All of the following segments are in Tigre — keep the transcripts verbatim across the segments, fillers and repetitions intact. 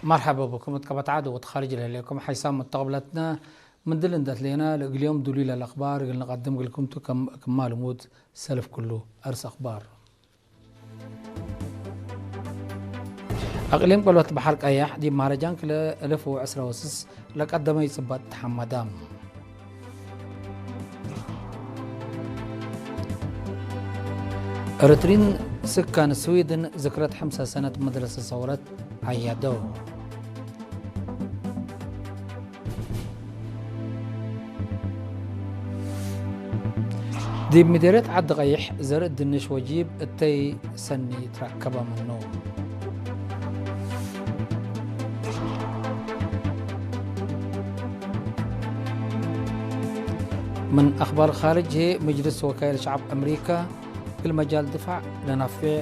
መርሐበ ብኩም እት ቀበት ዐድ ወእት ካርጅ ለህሌኩም ሐይሳም መተቅብለትነ። ምን ድል እንዴ አትሌነ፣ ለእግል ዮም ዱሉይ ለለአክባር እግል ንቀድም እግልኩም ቱ። ከም፣ ክማ ልሙድ ሰልፍ ክሉ አርስ አክባር። አቅሊም ቀሎት በሐር ቀያሕ ዲብ መሀረጃን ክለ እልፍ ወዕስራ ወስስ ለቀደመ ጽበጥ ተሐመደ። ኤረትሪን ስካን ስዊድን ዝክረት ሐምሳ ሰነት መድረሰ ሰውረት ዐየደው። ዲብ ምዴርየት ዐዲ ቀይሕ ዘርእ ድንሽ ወጂብ እተይ ሰኒ ትረከበ ምኑ። ምን አክባር ካርጅ ህዬ፣ መጅልስ ወካይል ሸዐብ አምሪካ እግል መጃል ድፋዕ ለናፌዕ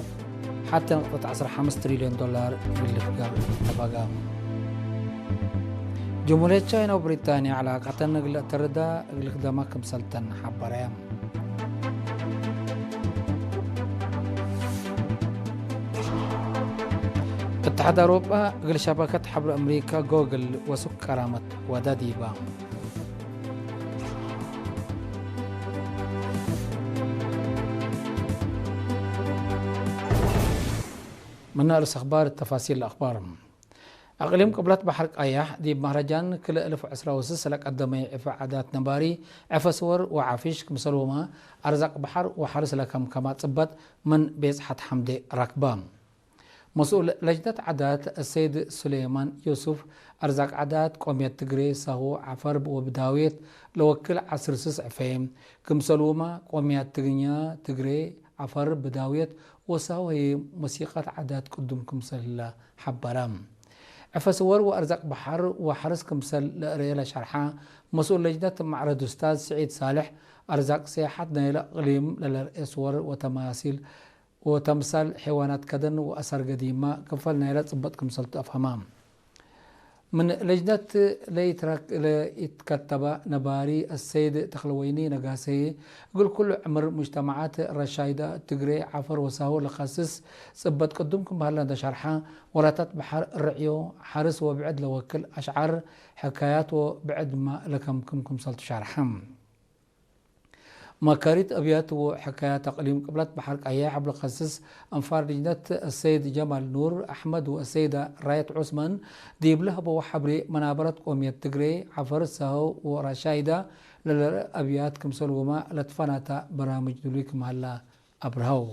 ሐቴ ንቅጠት ዐስር ሐምስ ትሪልዮን ዶላር እግል ልፍገር ተበገ። ጅምሁርየት ቻይና ወብሪጣንያ ዐላቀተን እግል ለአተርዳ እግል ክደማ ክምሰልተን ሐበረ። እትሓድ አውሮጳ እግል ሸበከት ሐብር አምሪካ ጎግል ወሱክ ቀራመት ወደ ዲባ። ምነ አርስ አክባር ተፋሲል ለአክባር። አቅሊም ቅብለት በሐር ቀያሕ ዲብ መህረጃን ክለ እልፍ ወዕስራ ወስስ ለቀደመ ዕፈ ዓዳት ነባሪ፣ ዕፈ ስወር ወዓፍሽ ክምሰልሁመ አርዛቅ በሐር ወሐርስ ለከምከማ ጽበጥ ምን ቤጽሐት ሐምዴ ረክበ። መስኡል ለጅነት ዓዳት አሰይድ ሱሌማን ዮሱፍ፣ አርዛቅ ዓዳት ቆምየት ትግሬ፣ ሳሆ፣ ዐፈር ወብዳውየት ለወክል ዐስር ስስ ዕፌ፣ ክምሰልሁመ ቆምያት ትግኛ፣ ትግሬ፣ ዐፈር፣ ብዳውየት ወሳሆ ህዬ ሞሲቀት ዓዳት ቅዱም ክምሰል ህለ ሐበረ። ዕፈ ስወር ወአርዛቅ በሐር ወሐርስ ክምሰል ለአርኤ ለሸርሐ መስኡል ለጅነት መዕረድ ኡስታዝ ስዒድ ሳልሕ፣ አርዛቅ ሰያሐት ናይለ እቅሊም ለለርኤ ስወር ወተማሲል ወተምሳል ሐይዋናት ከደን ወአሳር ገዲመ ክፈል ናይለ ጽበጥ ክምሰልቱ አፍሀመ። ምን ለጅነት ለኢትረክ-፣ ለኢትከተበ ነባሪ አሰይድ ተክለወይኒ ነጋሴ፣ እግል ኩሉ ዕምር ሙጅተማዓት ረሻይዳ ትግሬ፣ ዐፈር ወሳሆ ለከስስ ጽበጥ ቅዱም ክም በሀለ እንደ ሸርሐ፣ ወራታት በሐር ርዕዮ፣ ሐርስ ወብዕድ ለወክል አሽዓር፣ ሕካያት ወብዕድመ ለከምክም ክምሰልቱ ሸርሐ። መካሪት አብያት ወሕካያት አቅሊም ቅብለት በሐር ቀያሕ እብ ለከስስ አንፋር ልጅነት አሰይድ ጀማል ኑር አሕመድ ወአሰይደ ራየት ዑስማን ዲብ ለሀበው ሐብሬ፣ መናበረት ቆምየት ትግሬ፣ ዐፈር፣ ሳሆ ወራሻይዳ ለለርአ አብያት ክምሰልሁመ ለትፈናተ በራምጅ ዱሉይ ክም ሀለ አብርሀው።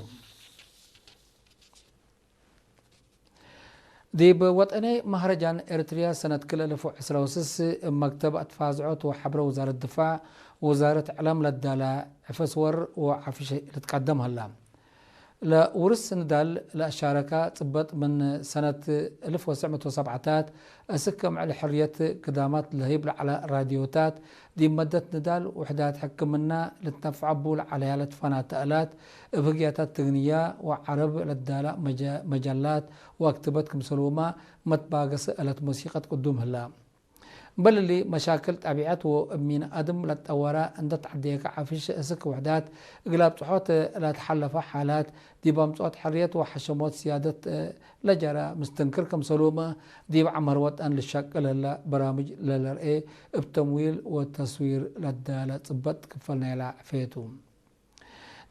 ዲብ ወጠኔ መህረጃን ኤረትርያ ሰነት ክልኤ እልፍ ወዕስራ ወስስ እብ መክተብ አትፋዝዖት ወሐብረ ውዛረት ድፋዕ ወውዛረት እዕላም ለዳለ ዕፈ ስወር ወዓፍሽ ልትቀደም ሀላ። ለውርስ ንዳል ለአሻረከ ጽበጥ ምን ሰነት እልፍ ወትሰዕ ምእት ወሰብዓታት እስክ እምዕል ሕርየት ግዳማት ለህይብ ለዐለ ራድዮታት፣ ዲብ መደት ንዳል ውሕዳት ሕክምና ልትነፈዐ እቡ ለዐለያ ለትፈናተ እላት፣ እብ ህግያታት ትግንያ ወዐረብ ለዳለ መጀ-፣ መጀላት ወአክትበት ክምሰልሁመ መትባገሰ እለት ሞሲቀት ቅዱም ህላ። እምበል እሊ፣ መሻክል ጠቢዐት ወእብ ሚን አድም ለትጠወረ እንደ ተዐደየከ ዐፍሽ እስክ ውሕዳት እግል አብጽሖት ለትሐለፈ ሓላት፣ ዲብ አምጽኦት ሕርየት ወሐሸሞት ስያደት ለጀረ ምስትንክር ክምሰልሁመ፣ ዲብ ዐመር ወጠን ልሸቅል ህለ በራምጅ ለለርኤ፣ እብ ተምዊል ወተስዊር ለዳለ ጽበጥ ክፈል ናይላ ዕፌቱ።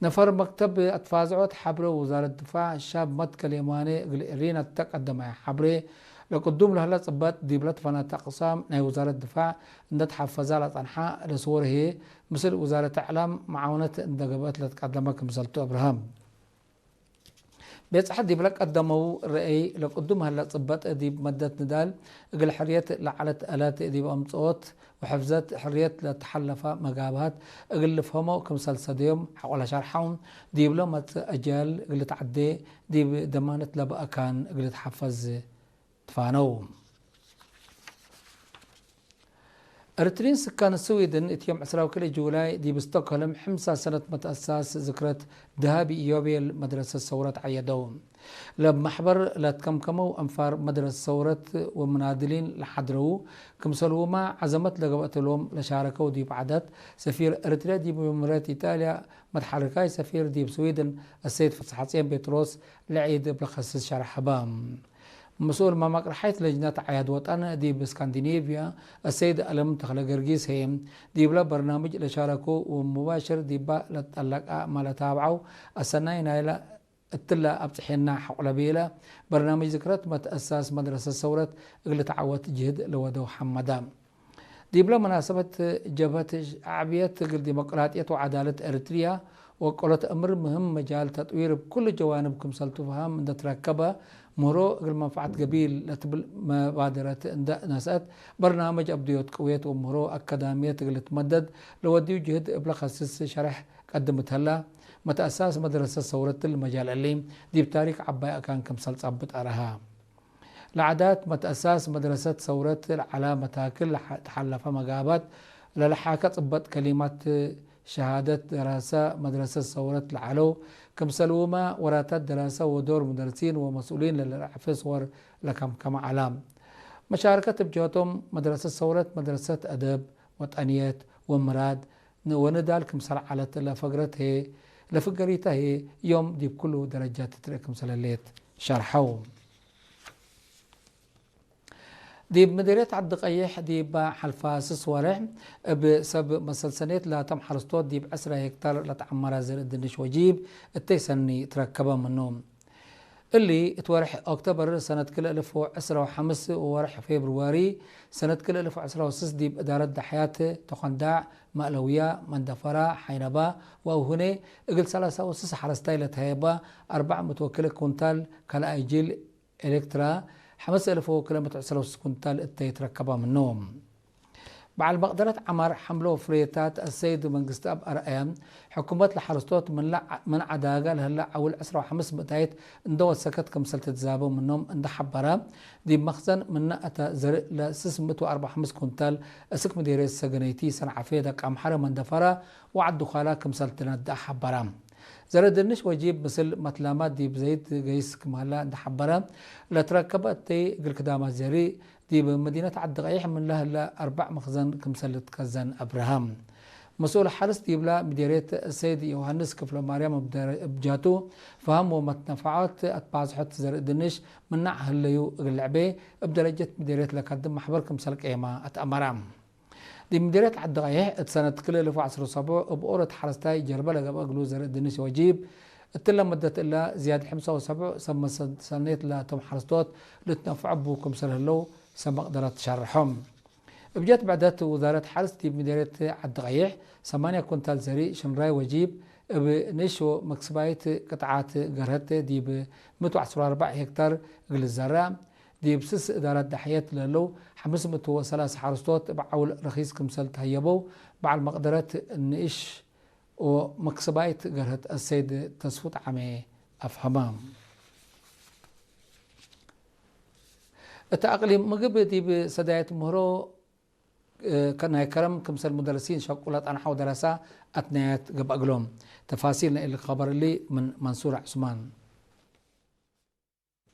ነፈር መክተብ አትፋዝዖት ሐብሬ ወውዛረት ድፋዕ ሻብ መትከል የማኔ እግል ኤሪና እተ ቀደመ ሐብሬ፣ ለቅዱም ለህለ ጽበጥ ዲብለ ትፈናተ አቅሳም ናይ ውዛረት ድፋዕ እንደ ተሐፈዛ ለጸንሐ ለስወር ህዬ፣ ምስል ውዛረት እዕላም መዓውነት እንደ ገብአት ለትቀደመ ክምሰልቱ አብርሃም። ቤጽሐት ዲብለ ቀደመው ረአይ፣ ለቅዱም ሀለ ጽበጥ ዲብ መደት ንዳል እግል ሕርየት ለዐለት አላት ዲብ አምጽኦት ወሕፍዘት ሕርየት ለተሐለፈ መጋብሀት እግል ልፍሀሞ ክምሰል ሰደዮም ሐቆ ለሸርሐው፣ ዲብለ መጽእ አጅያል እግል ልትዐዴ ዲብ ደማነት ለበአካን እግል ልትሐፈዝ ትፋነው። ኤረትርዪን ስካን ስዊድን እት ዮም ዕስራ ወክልኤ ጁላይ ዲብ ስቶክሆልም ሕምሳ ሰነት መትአሳስ ዝክረት ደሃብ ኢዮቤል መድረሰት ሰውረት ዐየደው። ለብ መሕበር ለትከምከመው አንፋር መድረሰት ሰውረት ወምናድሊን ለሐድረው፣ ክምሰልሁመ ዐዘመት ለገብአት እሎም ለሻረከው ዲብ ዐዳት፣ ሰፊር ኤረትርያ ዲብ ጀምሁርየት ኢጣልያ መትሐርካይ ሰፊር ዲብ ስዊድን አሰይድ ፍስሐጽዮን ጴጥሮስ ለዒድ እብ ለከስስ ሸርሐ ሀበ። መስኡል መመቅረሐይት ለጅነት ዓያድ ወጠን ዲብ እስካንዲኔቭያ፣ አሰይድ አለም ተክለ ገርጊስ ህዬ፣ ዲብለ በርናምጅ ለሻረኩ ወሙባሽር ዲባ ለትጠለቀ መለታብዐው አሰናይ ናይለ እትለ አብጽሔና ሐቁለ ቤለ፣ በርናምጅ ዝክረት መትአሳስ መድረሰት ሰውረት እግል ተዐወት ጅህድ ለወደው ሐመደ። ዲብለ መናሰበት፣ ጀብሀት ሸዕብየት እግል ዲሞቅራጥየት ወዐዳለት ኤረትርያ ወቀሎት እምር ምህም መጃል ተጥዊር እብ ኩሉ ጀዋንብ ክምሰልቱ ፈሀም እንደ ትረከበ፣ ምህሮ እግል መንፈዐት ገቢል ለትብል መባደረት እንደ ነስአት፣ በርናምጅ አብድዮት ቅዌት ወምህሮ አካዳምየት እግል ልትመደድ ለወድዩ ጅህድ እብለ ከስስ ሸርሕ ቀድምት ህለ። መትአሳስ መድረሰት ሰውረት እሊ መጃል እሊ፣ ዲብ ታሪክ ዐባይ አካን ክምሰል ጸብጥ አርሀ። ለዐዳት መትአሳስ መድረሰት ሰውረት ለዐላ መታክል ለሐ-፣ ተሐለፈ መጋባት ለለሓከ ጽበጥ ከሊማት ሸሃደት ደራሰ መድረሰት ሰውረት ለዐለው፣ ክምሰልሁመ ወራታት ደራሰ ወዶር ሙደርሲን ወመስኡሊን ለልርዕፍ ስወር ለከምከመ ዐለ። መሻርከት እብ ጀህቶም መድረሰት ሰውረት መድረሰት አደብ፣ ወጠንየት ወምራድ ን-፣ ወንዳል ክምሰል ዐለት ለፈግረት ህዬ፣ ለፍገሪተ ህዬ ዮም ዲብ ኩሉ ደረጃት ትትርኤ ክምሰል ህሌት ሸርሐው። ዲብ ምዲርየት ዐዲ ቀይሕ ዲብ ሐልፋ ስስ ወሬሕ እብ ሰብ መሰል ሰኔት ላቶም ሐረስቶት ዲብ ዕስረ ሄክታር ለተዐመረ ዘርእ ድንሽ ወጂብ እተይ ሰኒ ትረከበ ምኑ። እሊ እት ወሬሕ ኦክቶበር ሰነት ክልኤ እልፍ ወዕስረ ወሐምስ ወወሬሕ ፌብርዋሪ ሰነት ክልኤ እልፍ ወዕስረ ወስስ ዲብ እዳረት ዳሕያት ተኮንዳዕ፣ መእለውያ፣ መንደፈራ፣ ሐይነባ ወአውሁኔ እግል ሰላሳ ወስስ ሐረስታይ ለተሀየባ አርበዕ ምእት ወክልኤ ኩንታል፣ ካልኣይ ጅል ኤሌክትራ፣ ሐምስ እልፍ ወክልኤ ምእት ወዕስረ ወስስ ኩንታል እተይ ትረከባ ምኑ። በዐል መቅደረት ዐማር ሐምሎ ፍሬታት አሰይድ መንግስትኣብ አርአያ፣ ሕኩመት ለሐረስቶት ምን ለ-፣ ምን ዐዳጋ ለህለ ዐውል ዕስረ ወሐምስ ምእታይት እንደ ወሰከት ክምሰል ትትዛበው ምኖም እንደ ሐበረ፣ ዲብ መክዘን ምነ አተ ዘርእ ለስስ ምእት ወአርበዕ ወሐምስ ኩንታል እስክ ምዴርየት ሰገነይቲ ሰንዓፌ ደቀምሐረ መንደፈራ ወዐድ ዱኻላ ክምሰል ትነደአ ሐበረ። ዘርእ ድንሽ ወጂብ ምስል መትላማት ዲብ ዘይት ገይስ ክም ሀለ እንደ ሐበረ፣ ለትረከበ እተይ እግል ክዳማት ዘርእ ዲብ መዲነት ዐዲ ቀይሕ ምን ለህለ አርበዕ መክዘን ክምሰል ልትከዘን አብርሀ። መስኡል ሐርስ ዲብላ ምዴርየት ሰይድ ዮሐንስ ክፍለማርያም እብ ጀህቱ፣ ፈሀም ወመትነፈዖት አትባጽሖት ዘርእ ድንሽ ምናዕ ህለዩ እግል ልዕቤ እብ ደረጀት ምዴርየት ለከድም መሕበር ክምሰል ቄመ አትአመረ። ዲብ ምዴርየት ዐዲ ቀይሕ እት ሰነት ክልኤ እልፍ ወዐስር ወሰቡዕ እብ ኦሮት ሐረስታይ ጀርበ ለገብአ እግሉ ዘርእ ድንሽ ወጂብ፣ እትለ መደት እለ ዝያድ ሐምሳ ወሰቡዕ ሰብ መሰል ሰኔት ላቶም ሐረስቶት ልትነፈዑ እቡ ክምሰል ህለው ሰብ መቅደረት ሸርሖም። እብ ጀት ብዕደት ውዛረት ሐርስ ዲብ ምዴርየት ዐዲ ቀይሕ ሰማንያ ኩንታል ዘርእ ሽንራይ ወጂብ እብ ንእሽ ወመክስባይት ቅጥዓት ገርሀት ዲብ ምእት ወዐስር ወአርበዕ ሄክታር እግል ልዘረእ፣ ዲብ ስስ እዳራት ዳሕየት ለህለው ሐምስ ምእት ወሰላሳ ሐረስቶት እብ ዐውል ረኪስ ክምሰል ተሀየበው በዐል መቅደረት ንእሽ ወመክስባይት ገርሀት አሰይድ ተስፉ ጠዓሜ አፍሀመ። እት አቅሊም ምግብ ዲብ ሰዳየት ምህሮ፣ እ፣ ናይ ከረም ክምሰል ሙደርሲን ሸቁ ለጠንሐው ደረሳ አትናያት ገብአ እግሎም። ተፋሲል ናይ እሊ ከበር እሊ ምን መንሱር ዑስማን።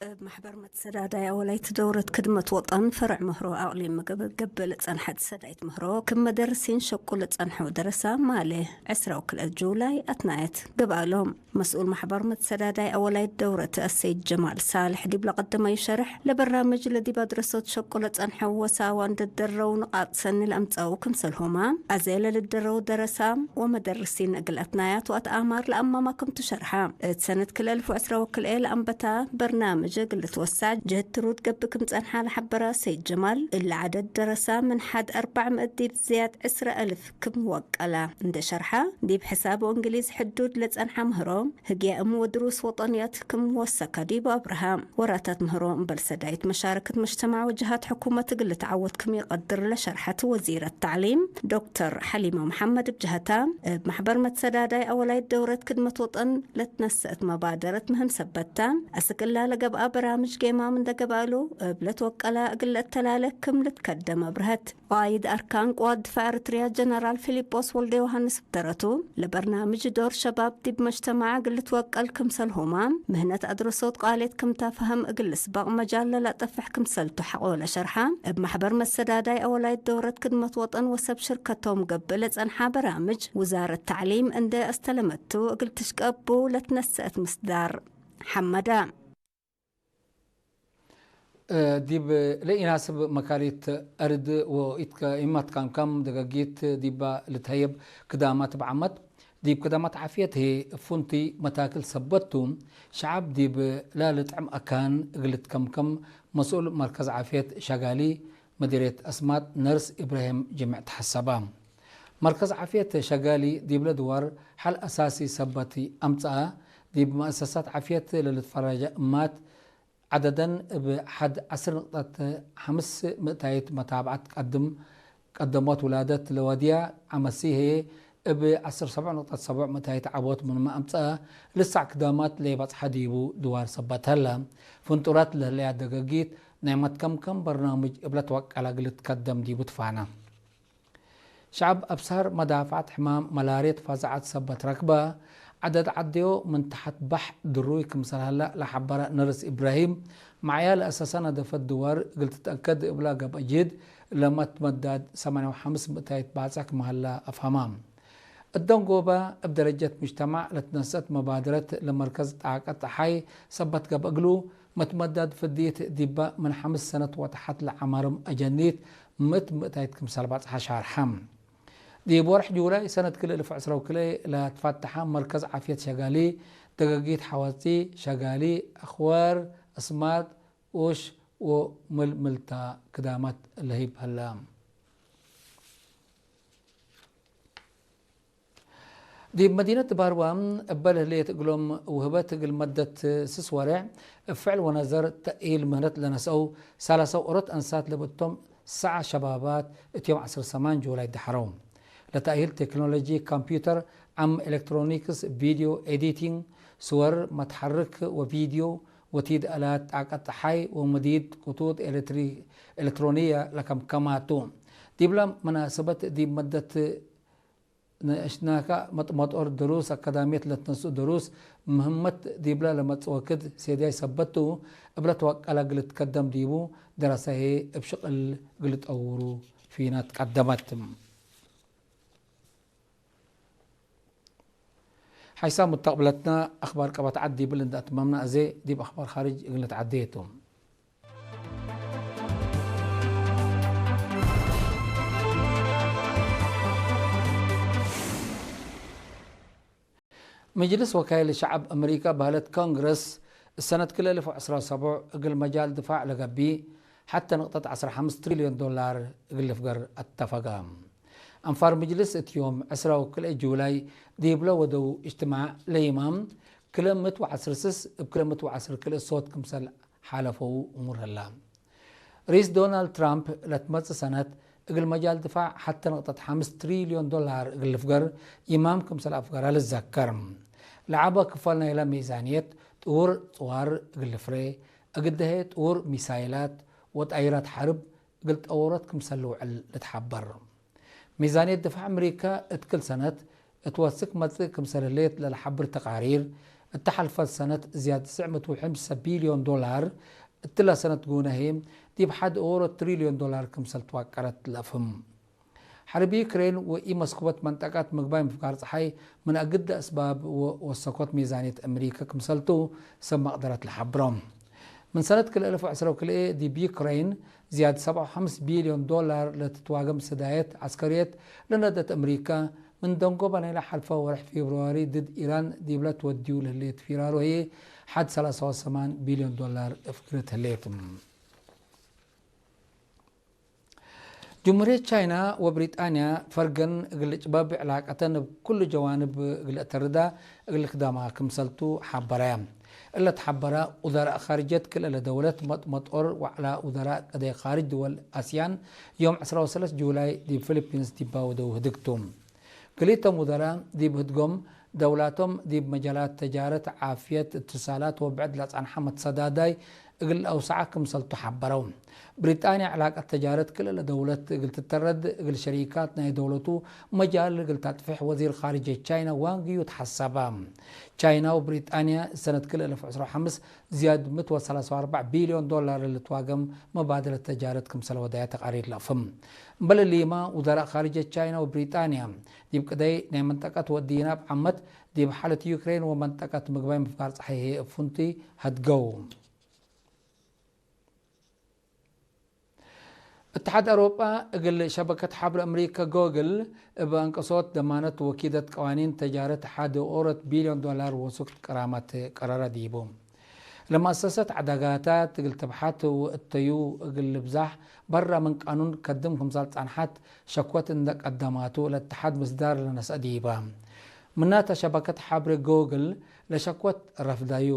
እብ መሕበር መትሰዳዳይ አወላይት ደውረት ክድመት ወጠን ፈርዕ ምህሮ አቅሊም ምግብ ገብእ ለጸንሐት ሰዳይት ምህሮ፣ ክም መደርሲን ሸቁ ለጸንሐው ደረሳ ማሌ ዕስራ ወክልኤ ጁላይ አትናየት ገብአ እሎም። መስኡል መሕበር መትሰዳዳይ አወላይት ደውረት አሰይድ ጀማል ሳልሕ ዲብ ለቀደመዩ ሸርሕ፣ ለበራምጅ ለዲብ አድረሶት ሸቁ ለጸንሐው ወሳዋ እንደ ደረው ንቃጥ ሰኒ ለአምጸኡ ክምሰልሁመ፣ አዜ ለልደረው ደረሳ ወመደርሲን እግል አትናያት ወአትአማር ለአማማ ክምቱ ሸርሐ። እት ሰነት ክልኤ እልፍ ወዕስራ ወክልኤ ለአንበታ በርናምጅ እግል ልትወሳዕ ጅህድ ትሩድ ገብእ ክም ጸንሐ ለሐበረ ሰይድ ጀማል፣ እሊ ዐደድ ደረሳ ምን ሐድ አርበዕ ምእት ዲብ ዝያድ ዕስረ አልፍ ክም ወቀለ እንዴ ሸርሐ፣ ዲብ ሕሳብ ወእንግሊዝ ሕዱድ ለጸንሐ ምህሮ፣ ህግየ እም ወድሩስ ወጠንያት ክም ወሰከ ዲቡ አብርሀ። ወራታት ምህሮ እምበል ሰዳይት መሻረከት መጅተማዕ ወጀሃት ሕኩመት እግል ልትዐወት ክም ኢቀድር ለሸርሐት ወዚረት ተዕሊም ዶክተር ሐሊማ መሐመድ እብ ጀሀታ፣ እብ መሕበር መትሰዳዳይ አወላይት ደውረት ክድመት ወጠን ለትነሰአት መባደረት ምህም ሰበት ተ። አስክ እላ ለገብአ በራምጅ ጌማም እንደ ገብአሉ እብ ለትወቀለ እግል ለአተላለ ክም ልትከደም አብርሀት። ቃይድ አርካን ቅዋት ድፋዕ ኤረትርያ ጀነራል ፊሊጶስ ወልደዮሃንስ እብ ተረቱ፣ ለበርናምጅ ዶር ሸባብ ዲብ መጅተማዕ እግል ልትወቀል ክምሰልሁመ፣ ምህነት አድረሶት ቃልየት ክምታ ፈሀም እግል ልስበቅ መጃል ለለአጠፍሕ ክምሰልቱ ሐቆ ለሸርሐ፣ እብ መሕበር መሰዳዳይ አወላይት ደውረት ክድመት ወጠን ወሰብ ሽርከቶም ገብእ ለጸንሐ በራምጅ ውዛረት ተዕሊም እንዴ አስተለመቱ እግል ትሽቀቡ ለትነሰአት ምስዳር ሐመደ። ዲብ ለኢናስብ መካሪት አርድ ወኢትከ-፣ ኢማትካምካም ደገጊት ዲባ ልትሀየብ ክዳማት እብ ዓመት፣ ዲብ ክዳማት ዓፍየት ህዬ ፍንቱይ መታክል ሰበት ቱ፣ ሸዐብ ዲብ ላልጥዕም አካን እግል ልትከምከም መስኡል መርከዝ ዓፍየት ሸጋሊ መዲርየት አስማጥ ነርስ ኢብራሂም ጅምዕ ተሐሰበ። መርከዝ ዓፍየት ሸጋሊ ዲብለ ድዋር ሐል አሳሲ ሰበት አምጽአ፣ ዲብ መአሰሳት ዓፍየት ለልትፈረጀ እማት ዐደደን እብ ሐድ ዐስር ንቅጠት ሐምስ ምእታይት መታብዐት ቀድም ቀደሞት ውላደት ለወድያ፣ ዐመሲ ህዬ እብ ዐስር ሰብዕ ንቅጠት ሰብዕ ምእታይት ዐቦት ምንመ አምጸአ፣ ልሳዕ ክዳማት ለኢበጽሐ ዲቡ ድዋር ሰበት ሀለ። ፍንጡራት ለህለያ ደገጊት ናይ መትከምከም በርናምጅ እብ ለትወቀለ እግል ልትከደም ዲቡ ትፋነ። ሸዐብ አብሳር መዳፍዐት ሕማም መላርየት ፋዛዐት ሰበት ረክበ፣ ዐደድ ዐደዮ ምን ተሐት ባሕ ድሩይ ክምሰል ሀለ ለሐበረ ነርስ ኢብራሂም፣ መዕያ ለአሰሰ ነደፈት ድዋር እግል ትትአከድ እብላ ገብአ ጅህድ ለመትመዳድ ሰማንያ ወሐምስ ምእታይት ባጽዕ ክም ሀለ አፍሀመ። እደንጎበ እብ ደረጀት ሙጅተማዕ ለትነሰአት መባደረት ለመርከዝ ጣቀት ጸሓይ ሰበት ገብአ እግሉ፣ መትመዳድ ፍድይት ዲበ ምን ሐምስ ሰነት ወተሐት ለዐመርም አጀኒት ምእት ምእታይት ክምሰል ባጽሐ ሻርሐ። ዲብ ወርሕ ጁላይ ሰነት ክልኤ እልፍ ዕስራ ወክልኤ ለትፈተሐ መርከዝ ዓፍየት ሸጋሊ፣ ደገጊት ሐዋጺ፣ ሸጋሊ፣ አክዋር፣ አስማጥ፣ ኡሽ ወምልምልታ ክዳማት ለህይብ ሀለ። ዲብ መዲነት ባርዋ እበ ለህሌት እግሎም ውህበት እግል መደት ስስ ወሬዕ እብ ፍዕል ወነዘር ተእሂል ምህነት ለነስአው ሰላሰ ወኦሮት አንሳት ለብእቶም ሰዓ ሸባባት እት ዮም ዐስር ሰማን ጁላይ ደሐረው። ለተእሂል ቴክኖሎጂ ኮምፒውተር፣ ዓም ኤሌክትሮኒክስ፣ ቪድዮ ኤዲቲንግ፣ ስወር፣ መትሐርክ ወቪድዮ፣ ወቲድ አላት ጣቀት ጸሓይ ወመዲድ ክቱት ኤሌክትሪ-፣ ኤሌክትሮንየ ለከምከማቱ። ዲብለ መናሰበት ዲብ መደት ነሽናካ መጥመጦር ድሩስ አካዳምየት ለትነስኡ ድሩስ ምህመት ዲብለ ለመጽእ ወክድ ሴድያይ ሰበት ቱ፣ እብለ ተወቀለ እግል ልትከደም ዲቡ ደረሰ ህዬ እብ ሽቅል እግል ልጠውሩ ፊናት ቀደመት። ሐይሳም ሙተቅብለትነ አክባር ቀበት ዐድ ዲብል እንዴ አትመምነ አዜ ዲብ አክባር ካርጅ እግል ንትዐዴ ቱ። ምጅልስ ወካይል ሸዐብ አመሪከ በህለት ኮንግረስ፣ ሰነት ክልኤ እልፍ ወዐስራ ወሰቡዕ እግል መጃል ድፋዕ ለገብእ ሐቴ ንቅጠት ዐስራ ሐምስ ትሪልዮን ዶላር እግል ልፍገር አተፈገ። አንፋር ምጅልስ እት ዮም ዕስራ ወክልኤ ጁላይ ዲብለ ወደው እጅትማዕ ለይማም፣ ክለ ምእት ወዐስር ስስ እብ ክለ ምእት ወዐስር ክልኤ ሶት ክምሰል ሓለፈው እሙር ህላ። ርኢስ ዶናልድ ትራምፕ ለትመጽእ ሰነት እግል መጃል ድፋዕ ሐቴ ንቅጠት ሐምስ ትሪልዮን ዶላር እግል ልፍገር ይማም ክምሰል አፍገረ ልዘከር። ለዐበ ክፋል ናይለ ሚዛንየት ጥውር ጽዋር እግል ልፍሬ፣ እግል ደሀ ጥውር ሚሳይላት ወጣይራት ሐርብ እግል ጠወሮት ክምሰል ልውዕል ልትሐበር። ሚዛንየት ድፋዕ አመሪከ እት ክል ሰነት እት ወስክ መጽእ ክምሰል ህሌት ለለሐብር ተቃሪር፣ እተ ሐልፈት ሰነት ዝያድ ትስዕ ምእት ወሐምሳ ቢልዮን ዶላር፣ እትለ ሰነት ጎነ ህይ ዲብ ሐድ ኦሮ ትሪልዮን ዶላር ክምሰል ትዋቀረት ለአፍህም። ሐርብ ዩክሬን ወኢመስኩበት መንጠቀት ምግባይ ምፍጋር ጸሓይ ምን አግደ አስባብ ወወሰኮት ሚዛንየት አመሪከ ክምሰልቱ ሰብ መቅደረት ለሐብሮ። ምን ሰነት ክልኤ እልፍ ወዐስራ ወክልኤ ዲብ ዩክሬን ዝያድ ሰብዓ ወሐምስ ቢልዮን ዶላር ለትትዋገም ሰዳየት ዐስከርየት ለነደት አመሪከ፣ ምን ደንጎበ ናይለ ሐልፈ ወርሕ ፌብርዋሪ ድድ ኢራን ዲብለ ትወድዩ ለህሌት ፊራሮ ህዬ ሐድ ሰላሳ ወሰማን ቢልዮን ዶላር እፍግርት ህሌት። ጅምሁርየት ቻይና ወብሪጣንያ ፈርገን እግል ልጭበብ ዕላቀተን እብ ኩሉ ጀዋንብ እግል ለአተርዳ እግል ልክደማ ክምሰልቱ ሐበረ። እለ ተሐበረ ውዘራእ ካርጀት ክልኤ ደውለት መጥመጦር ወዐላ ውዘራእ ቀደይ ካርጅ ድወል አስያን ዮም ዕስራ ወሰለስ ጁላይ ዲብ ፊሊፒንስ ዲባ ወደው ህድግ ቱ። ክልኢቶም ውዘራእ ዲብ ህድጎም ደውላቶም ዲብ መጃላት ተጃረት፣ ዓፍየት፣ እትሳላት ወብዕድ ለጸንሐ መትሰዳዳይ እግል አውሰዐ ክምሰልቱ ሐበረው። ብሪጣንያ ዕላቀት ተጃረት ክልኤ ደውለት እግል ትተረድ እግል ሸሪካት ናይ ደውለቱ መጃል እግል ታጥፍሕ ወዚር ካርጅየት ቻይና ዋንግ ዩ ተሐሰበ። ቻይና ወብሪጣንያ ሰነት ክልኤ እልፍ ዕስራ ወሐምስ ዝያድ ምእት ወሰላሳ ወአርበዕ ቢልዮን ዶላር ለልትዋገም መባደለት ተጃረት ክምሰል ወደያ ተቃሪር ለአፍህም። እምበል እሊመ ውዘራእ ካርጅየት ቻይና ወብሪጣንያ ዲብ ቅደይ ናይ መንጠቀት ወዲናብ ዓመት ዲብ ሓለት ዩክሬን ወመንጠቀት ምግባይ ምፍጋር ጸሓይ ህዬ እብ ፍንቱይ ሀድገው። እትሓድ አውሮጳ እግል ሸበከት ሐብር አምሪከ ጎግል እብ አንቀሶት ደማነት ወኪደት ቀዋኒን ተጃረት ሐድ ኦረት ቢልዮን ዶላር ወሱክ ቅራመት ቀረረ ዲቡ። ለመአሰሰት ዐዳጋታት እግል ትብሐት ወእተዩ እግል ልብዛሕ በረ ምን ቃኑን ከድም ክምሰል ጸንሐት ሸክወት እንደ ቀደማቱ ለእትሓድ ምስዳር ለነስአ ዲበ። ምናተ ሸበከት ሐብር ጎግል ለሸክወት ረፍዳዩ።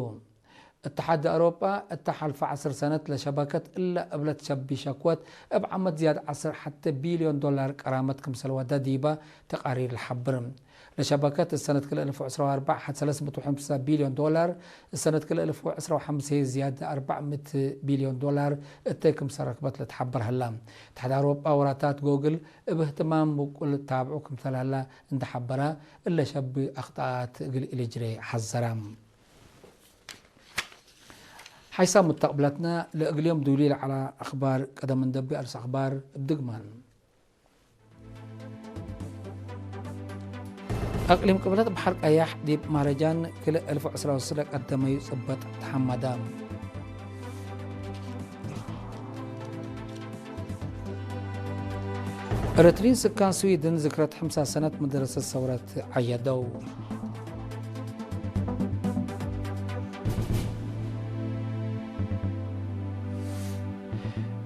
እትሓድ አውሮጳ እተ ሐልፈ ዐስር ሰነት ለሸበከት እለ እብለት ሸቢ ሸክወት እብ ዓመት ዝያድ ዐስር ሐቴ ቢልዮን ዶላር ቀራመት ክምሰል ወደ ዲበ ተቃሪር ለሐብር። ለሸበከት እሰነት ክልኤ እልፍ ወዕስራ ወአርበዕ ሐድ ሰለስ ምእት ወሐምሳ ቢልዮን ዶላር፣ እሰነት ክልኤ እልፍ ወዕስራ ወሐምሴ ዝያድ አርበዕ ምእት ቢልዮን ዶላር እተይ ክምሰል ረክበት ለትሐበር ሀላ። እትሓድ አውሮጳ ወራታት ጎግል እብ እህትማም ውቁል ታብዑ ክምሰል ሀላ እንደ ሐበረ፣ እለ ሸቢ አክጠኣት እግል ኢልጅሬ ሐዘረ። ሓይሳም ሙተቅብለትነ ለእግል ዮም ዱሊ ለዐለ አክባር ቀደም እንደቢ አርስ አክባር እብ ድግማን። አቅሊም ቅብለት በሐር ቀያሕ ዲብ ማረጃን ክልኤ እልፍ ወዕስራ ወስስ ለቀደመዩ ጽበጥ ተሐመደ። ኤረትርዪን ስካን ስዊድን ዝክረት ሕምሳ ሰነት መደረሰት ሰውረት ዐየደው።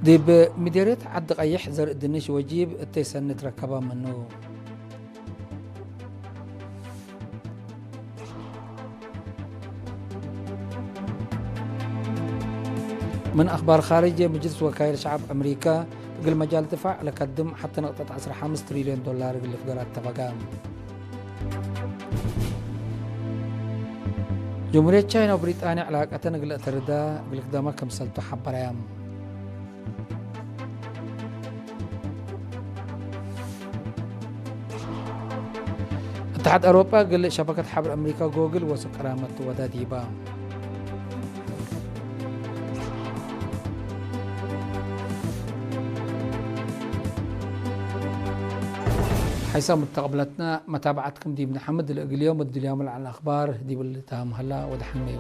ዲብ ምዴርየት ዐዲ ቀይሕ ዘርእ ድንሽ ወጂብ እተይ ሰኒ ትረከበ ምኑ። ምን አክባር ካርጅ፣ ምጅልስ ወካይል ሸዐብ አምሪከ እግል መጃል ድፋዕ ለከድም ሐቴ ነቅጠት ዐስር ሐምስ ትሪልዮን ዶላር እግል ልፍገር አተፈቀ። ጀምሁርየት ቻይና ወብሪጣንያ ዕላቀተን እግል አተርዳ እግል ክደመ ክምሰልቱ ሐበረየ። እትሓድ አውሮጳ እግል ሸበከት ሐብር አምሪካ ጎግል ወስቅ ቅራመት ወደ ዲባ። ሓይሳም ሙተቅብለትነ፣ መታብዐትክም ዲብ ነሐምድ። ለእግል ዮም እድልያም ለዐለ አክባር ዲብል ተሃም ሀላ ወደሐንመዩ።